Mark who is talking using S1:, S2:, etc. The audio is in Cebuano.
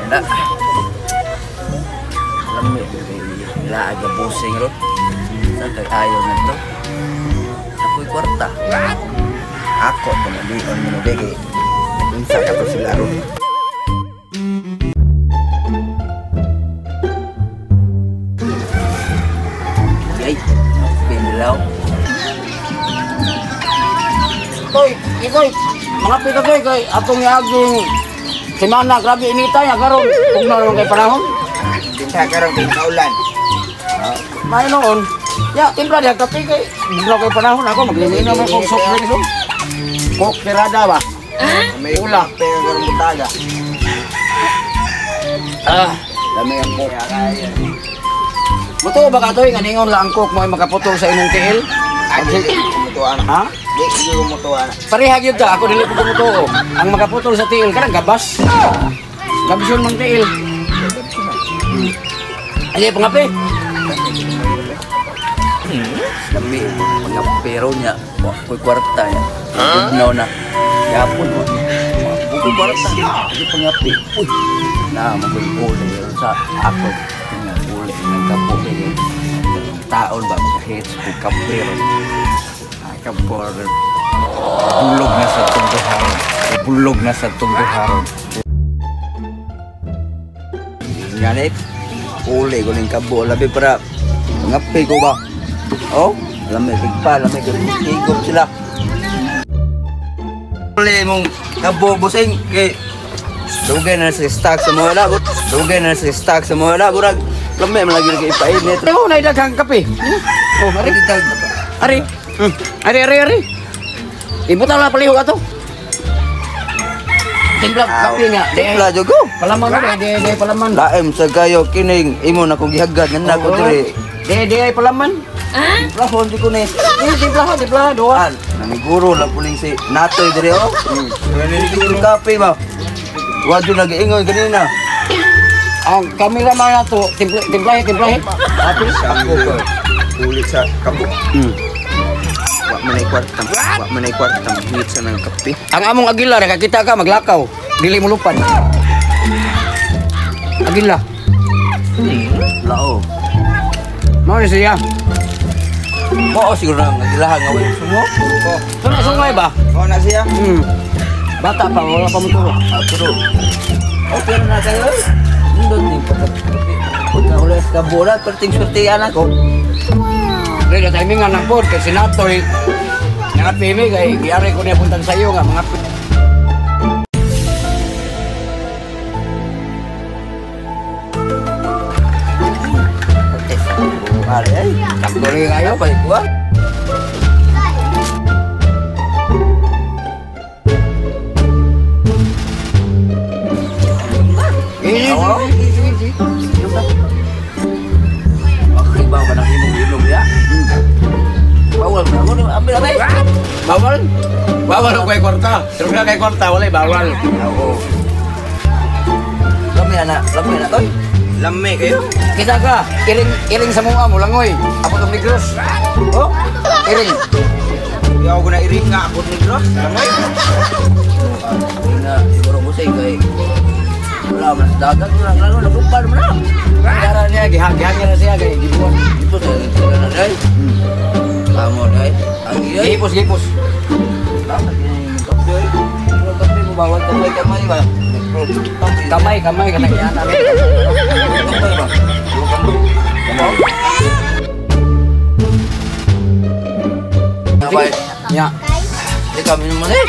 S1: Na. Lami kay laag ang busing ron. Sa kay ayaw na to. Ako'y kwarta. Ako to na dion mo na kay unsa ka to sila ron. Ay, pinilaw.
S2: Toy, ikoy, mga pita toy kay atong iaging semana grabe inita ya karon. Kung naron kay panahon.
S3: Kinsa karon kay kaulan.
S2: May noon. Ya, timpla diha kape kay bugnaw kay panahon ako maglilinom ako og soft drinks. Oh. Coke tirada ba?
S3: May ula pero karon butaga.
S2: Ah, lami ang coke. Mutuo ba ka toy nga ningon lang ang coke mo ay makaputol sa imong tiil?
S3: Ay, dili mutuo ana.
S2: Ha?
S3: Di ko mutuo ana.
S2: Pareha gyud ta, ako dili ko mutuo. Ang makaputol sa tiil kanang gabas. Gabson mang tiil. Ay, pangape.
S1: Lami mga pero niya. Wa ko'y kwarta niya. Bugnaw na. Yapon mo. Wa ko'y kwarta. Hindi pangape. Uy, na mako'y uli sa ako. Nga uli ng kapo. Taon ba makahits ko kapero. Ay, kapor. Bulog na sa tungduharon. Bulog na sa tungduharon.
S3: Ganit. Uli ko ning kabo labi para
S1: Pangape ko ba? Oh, lami tigpa, lami tigop sila. Uli mong kabo busing kay dugay na sa stock sa mga labot. Dugay na sa stock sa mga labot. Lami man lagi kay ipainit.
S2: Oh, nay daghang kape. Oh, ari. Ari. Ari, ari, ari. Ibutan lang palihog ato. Timpla kape nga.
S1: Timpla jud ko.
S2: Palaman na, di di palaman.
S1: Laem sa kayo kining imo na kong gihagad nga nako diri.
S2: Di di ay palaman.
S1: Timplahon di ko ni.
S2: Di timplahan, timplahan duha.
S1: Naniguro lang puling si Natoy diri oh. Ganito kape ba. Wa jud nag-ingon kanina.
S2: Ang kamera man nato, timplahe, timplahe, timplahe.
S3: Ato sa ako ko. Uli sa kabo. Wa man ay kwarta. Wa man ay kwarta hit sa nang kape.
S2: Ang among agila nakakita ka maglakaw, dili mo lupad. Agila.
S1: Lao.
S2: Mao ni siya.
S1: Mao siguro ang agilahan nga way sumo.
S3: Oh,
S2: Suna sungay ba?
S3: oh na siya.
S2: Bata pa wala pa mo turo.
S1: Ah, pero okay na kayo. Nindot ni pagkape. Punta ulit sa bola, perting swerte anak ko.
S2: Dili na timingan ng pod kay sinatoy. Nga pimi kay giari ko niya puntan sa iyo nga mga
S1: Ari ay,
S2: Sakto rin kayo.
S1: balik ko ah.
S2: Easy, easy, easy.
S1: Okay ba ba nang imong ilong ya? Bawal na mo ambil ambil.
S2: Bawal? Bawal ako kay kwarta. Pero na kay kwarta, wala bawal.
S1: Oo. Lami na, lami na toy.
S3: Lami kayo.
S2: Kita ka, iring iring sa mua mo langoy. Ako tong negros. Oh, iring.
S3: Yaw ko na iring nga ako negros. Langoy.
S1: Na siguro mo say kay wala man sa dagat wala lalo nagupad man na.
S2: Gara niya gihag-gihag na siya kay gibuhat.
S1: Ito sa na day. Tamo day. Ang iya.
S2: Gipos gipos.
S1: Kape. Kape mo bawal kamay kamay ba?
S2: Kamay kamay kanang iyana.
S1: Kamay ba? Kamay. Kamay.
S2: Ya.
S1: Di kami naman eh.